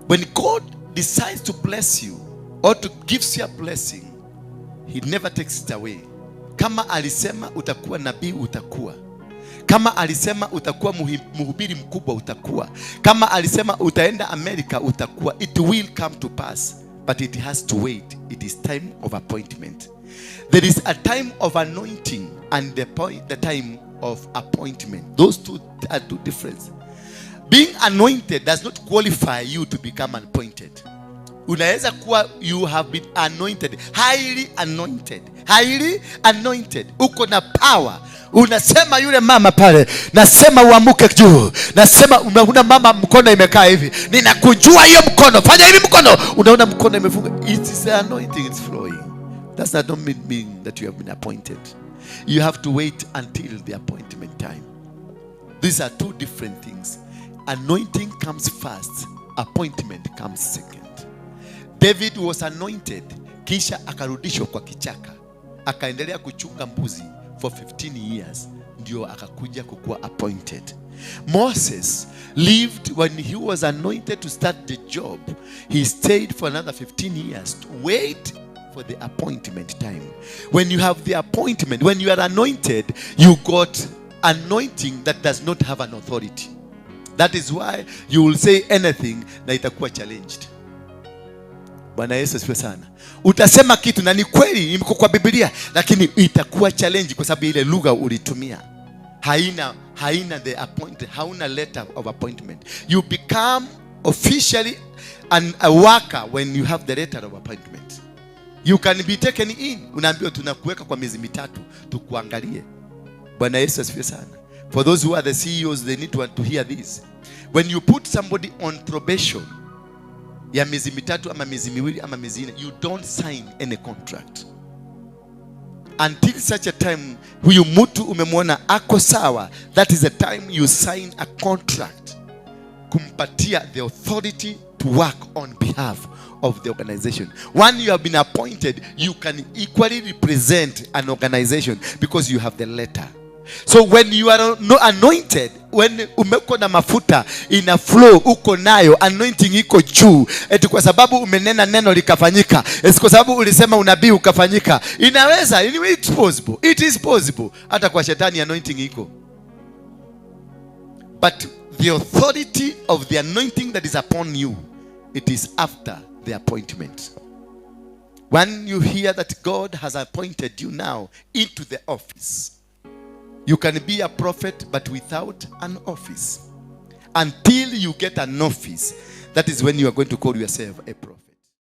When God decides to bless you or to gives you a blessing, he never takes it away. Kama alisema utakuwa nabii, utakuwa. Kama alisema utakuwa mhubiri mkubwa, utakuwa. Kama alisema utaenda Amerika, utakuwa. It will come to pass, but it has to wait. It is time of appointment. There is a time of anointing and the time of appointment. Those two are two different. Being anointed does not qualify you to become appointed. Unaweza kuwa you have been anointed, highly anointed, highly anointed, uko na power. Unasema yule mama pale, nasema uamuke juu, nasema unaona mama mkono imekaa hivi, ninakunjua hiyo mkono, fanya hivi mkono, unaona mkono imefunga. It is the anointing, it's flowing. Does not mean that you have been appointed. You have to wait until the appointment time. These are two different things. Anointing comes first, appointment comes second. David was anointed, kisha akarudishwa kwa kichaka, akaendelea kuchunga mbuzi for 15 years, ndio akakuja kukuwa appointed. Moses lived when he was anointed to start the job. He stayed for another 15 years to wait for the appointment time. When you have the appointment, when you are anointed, you got anointing that does not have an authority. That is why you will say anything na itakuwa challenged. Bwana Yesu asifiwe sana. Utasema kitu na ni kweli iko kwa Biblia, lakini itakuwa challenge kwa sababu ile lugha ulitumia haina the appointment, hauna letter of appointment. You become officially a worker when you have the letter of appointment. You can be taken in, unaambiwa tunakuweka kwa miezi 3 tukuangalie. Bwana Yesu asifiwe sana. For those who are the CEOs, they need to hear this. When you put somebody on probation ya miezi 3 ama miezi 2 ama miezi 4, you don't sign any contract until such a time huyu mtu umemwona ako sawa. That is the time you sign a contract kumpatia the authority to work on behalf of the organization. When you have been appointed, you can equally represent an organization because you have the letter. So when you are no anointed, when umeko na mafuta ina flow, uko nayo anointing iko juu, eti kwa sababu umenena neno likafanyika, eti kwa sababu ulisema unabii ukafanyika, inaweza, it's possible, it is possible. Hata kwa shetani anointing iko, but the authority of the anointing that is upon you, it is after the appointment. When you hear that God has appointed you now into the office, you can be a prophet but without an office. Until you get an office, that is when you are going to call yourself a prophet.